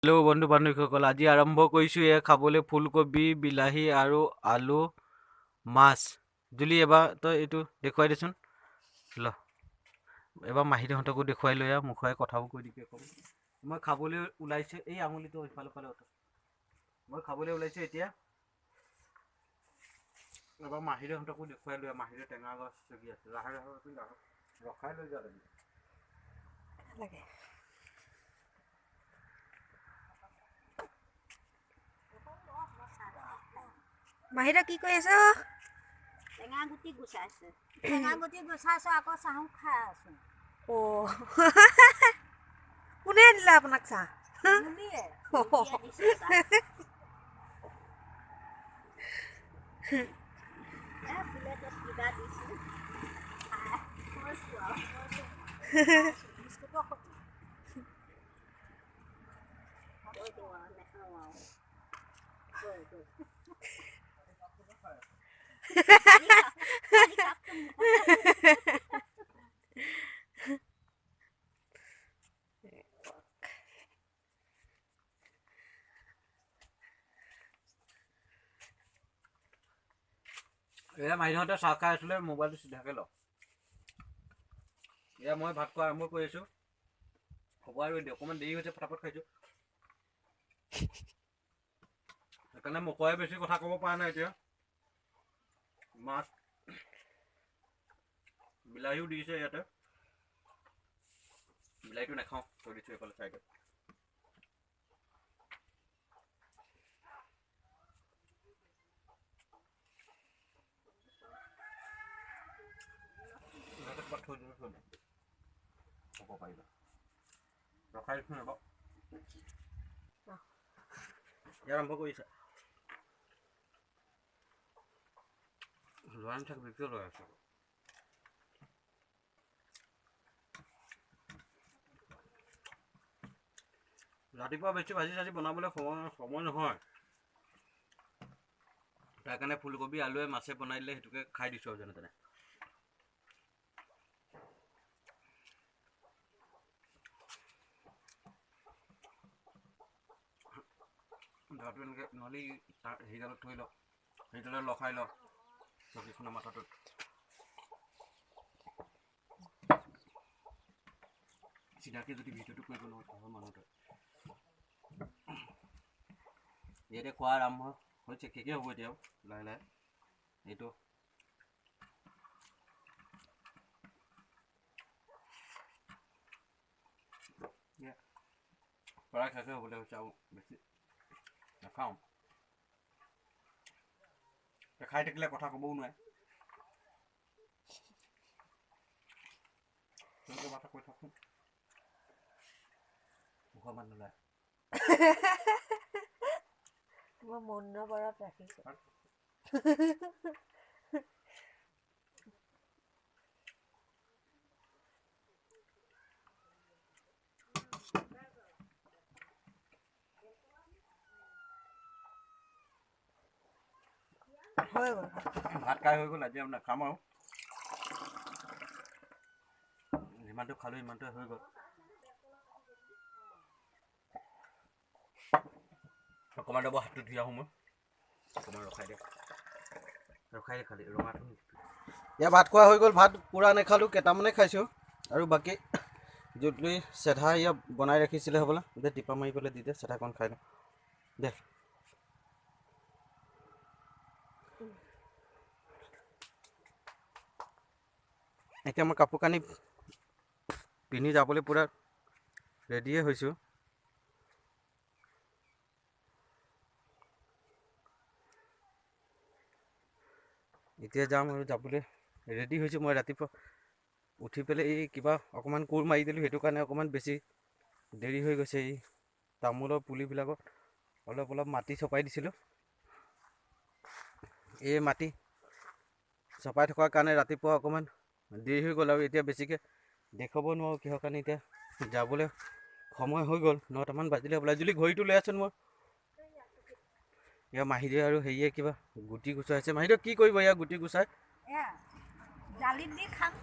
Hello' বন্ধু বান্ধৱীসকল, আজি আৰম্ভ কৰিছোঁ এয়া খাবলৈ ফুলকবি, বিলাহী আৰু আলু, মাছ। জুলি, এবাৰ তই এইটো দেখুৱাই দেচোন। ল, এবাৰ মাহীদেউহঁতকো দেখুৱাই লৈ আহ, মুখৰে কথাবোৰ কৈ দিবি অকণমান। মই খাবলৈ ওলাইছোঁ, এই আঙুলিটো ইফালে ফালে অঁতৰা। মই খাবলৈ ওলাইছোঁ এতিয়া। এবাৰ মাহীদেউহঁতকো দেখুৱাই লৈ আহ। মাহীদেউ টেঙা গছ ছিগি আছে। লাহে লাহে লাহে ৰখাই লৈ যা তুমি। লাগে। মাহীদেউ, কি কৰি আছ? টেঙা গুটি গুচাইছে, টেঙা গুটি গুচাইছোঁ, আকৌ চাহো খাই আছোঁ। অ', কোনে দিলে আপোনাক চাহ? বুলিয়ে বুলিয়ে দিছে চাহ। এ প্লেটত কিবা দিছোঁ, খাই থৈছোঁ আৰু থৈছোঁ মই বিস্কুটৰ সৈতে থৈ দিওঁ আৰু নাখাওঁ আৰু গৈ গৈ খালি কাপটো মুখত। এয়া মাহীহঁতে চাহ খাই আছিলে। মোবাইলটো চিধাকে ল। এয়া মই ভাত খোৱা আৰম্ভ কৰি আছোঁ। হ'ব আৰু অকণমান দেৰি হৈছে, ফটাফট খাইছোঁ। সেইকাৰণে মুখৰে বেছি কথা ক'ব পৰা নাই এতিয়া। মাছ, বিলাহীও দিছে ইয়াতে। বিলাহীটো নাখাওঁ, থৈ দিছোঁ এইফালে চাইডত। ইয়াতে ক'ৰবাত থৈ দিলোঁ, থৈ দে। হ'ব, পাৰিবা। ৰখাই দিছোঁ এবাৰ। ইয়াত আৰম্ভ কৰিছা। লৰাই নাথাকিবি, কিয় লৰাই আছ? ৰাতিপুৱা বেছি ভাজি চাজি বনাবলৈ সময় নহয়। তাৰ কাৰণে ফুলকবি আলুৱে মাছে বনাই দিলে, সেইটোকে খাই দিছোঁ আৰু যেনে তেনে। ধৰাটো এনেকৈ নহ'লে সেইডালত থৈ ল, সেইডালত লখাই ল চকীখনৰ মাথাটোত। চিধাকে যদি ভিডিঅ'টো কৰিব নহয় মানুহ তই। ইয়াতে খোৱা আৰম্ভ হৈছে, শেষেই হ'ব এতিয়া লাহে লাহে। এইটো প্ৰায় শেষে হ'বলৈ হৈছে, আৰু বেছি নাখাওঁ। খাই থাকিলে কথা ক'বও নোৱাৰে। তই কিবা এটা কৈ থাকচোন, মুখৰ মাত নোলায়। মই মৌন ব্ৰত ৰাখিছোঁ। হৈ গ'ল। ভাত খাই হৈ গ'ল, আজি আৰু নাখাম আৰু। যিমানটো খালোঁ সিমানটোৱে হৈ গ'ল। অকণমান ৰ'ব, হাতটো ধুই আহোঁ মই। অকণমান ৰখাই দে, ৰখাই দে খালি ৰঙাটো। ইয়াৰ ভাত খোৱা হৈ গ'ল। ভাত পূৰা নাখালোঁ, কেইটামানে খাইছোঁ আৰু বাকী জুতলি চেধা ইয়াত বনাই ৰাখিছিলে হ'বলা। দে, টিপা মাৰি পেলাই দি দে, চেধাকণ খাই লওঁ দে। এতিয়া মই কাপোৰ কানি পিন্ধি যাবলৈ পূৰা ৰেডিয়ে হৈছোঁ। এতিয়া যাম আৰু, যাবলৈ ৰেডি হৈছোঁ মই। ৰাতিপুৱা উঠি পেলাই এই কিবা অকণমান কোৰ মাৰি দিলোঁ, সেইটো কাৰণে অকণমান বেছি দেৰি হৈ গৈছে। এই তামোলৰ পুলিবিলাকত অলপ অলপ মাটি চপাই দিছিলোঁ। এই মাটি চপাই থকাৰ কাৰণে ৰাতিপুৱা অকণমান দেৰি হৈ গ'ল আৰু এতিয়া বেছিকৈ দেখুৱাব নোৱাৰোঁ। কিহৰ কাৰণে এতিয়া যাবলৈ সময় হৈ গ'ল, 9টামান বাজিলে হ'বলা। জুলি, ঘড়ীটো লৈ আছোন মোৰ। ইয়াৰ মাহীদেউ আৰু হেৰিয়ে কিবা গুটি গুচাইছে। মাহীদেউ, কি কৰিব ইয়াৰ গুটি গুচাই? এয়া দালিত দি খাম।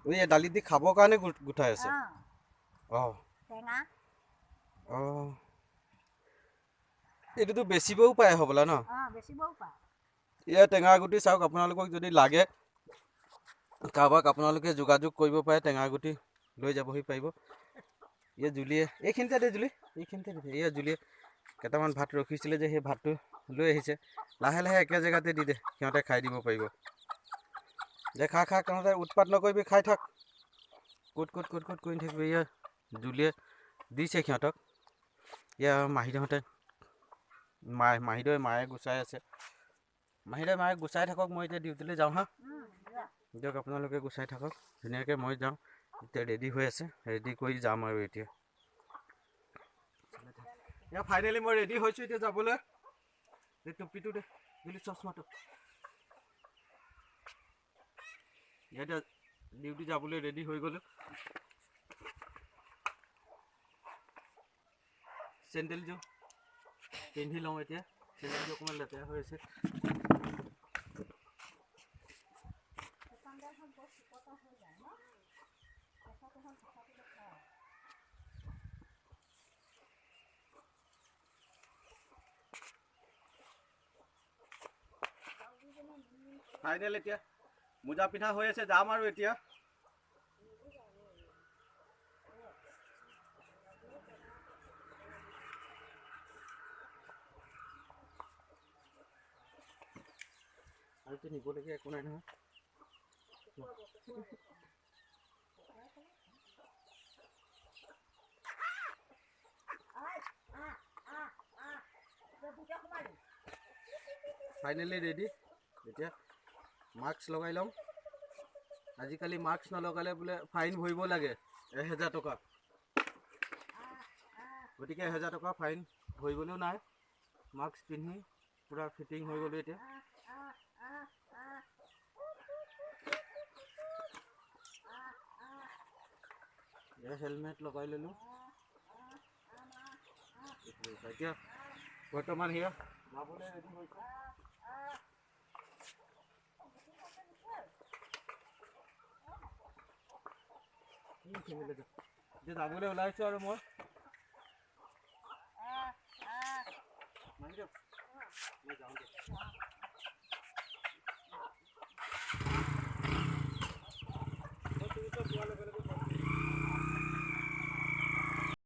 এই দালিত দি খাবৰ কাৰণে গোটাই আছে? অঁ। অঁ। টেঙা। অঁ। এইটোতো বেচিবও পাৰে হ'বলা ন? বেচিবও পাৰে। এয়া টেঙা গুটি চাওক, আপোনালোকক যদি লাগে কাৰোবাক আপোনালোকে যোগাযোগ কৰিব পাৰে, টেঙা গুটি লৈ যাবহি পাৰিব। এয়া জুলিয়ে এইখিনিতে দে, জুলি এইখিনিতে দে। এয়া জুলিয়ে কেইটামান ভাত ৰখিছিলে যে, সেই ভাতটো লৈ আহিছে। লাহে লাহে একে জেগাতে দি দে, সিহঁতে খাই দিব পাৰিব। দে খা খা, তহঁতে উৎপাত নকৰিবি, খাই থাক। ক'ত ক'ত ক'ত ক'ত কৰি থাকিবি। এয়া জুলিয়ে দিছে সিহঁতক। এয়া মাহীদেউহঁতে মাহীদেৱে মায়ে গুচাই আছে। মাহীদেৱে মায়ে গুচাই থাকক, মই এতিয়া ডিউটিলৈ যাওঁ। হা দিয়ক, আপোনালোকে গুচাই থাকক ধুনীয়াকৈ, মই যাওঁ। এতিয়া ৰেডি হৈ আছে, ৰেডি কৰি যাম আৰু এতিয়া। এয়া ফাইনেলি মই ৰেডি হৈছোঁ এতিয়া যাবলৈ। এই টুপিটো দে জুলি, চশমাটো। এতিয়া ডিউটি যাবলৈ ৰেডি হৈ গ'লোঁ। চেণ্ডেলযোৰ পিন্ধি লওঁ এতিয়া, চেণ্ডেলযোৰ অকণমান লেতেৰা হৈ আছে। ফাইনেল এতিয়া মোজা পিন্ধা হৈ আছে, যাম আৰু এতিয়া। আৰুতো নিবলগীয়া একো নাই নহয়। ফাইনেলি ৰেডি, এতিয়া মাস্ক লগাই ল'ম। আজিকালি মাস্ক নলগালে বোলে ফাইন ভৰিব লাগে 1000 টকা। গতিকে 1000 টকা ফাইন ভৰিবলৈও নাই। মাস্ক পিন্ধি পূৰা ফিটিং হৈ গ'লোঁ এতিয়া। হেলমেট লগাই ল'লোঁ এতিয়া। বৰ্তমান সেয়া যাবলৈ ৰেডি হৈছে। এতিয়া যাবলৈ ওলাইছোঁ আৰু মই। মই যাওঁ।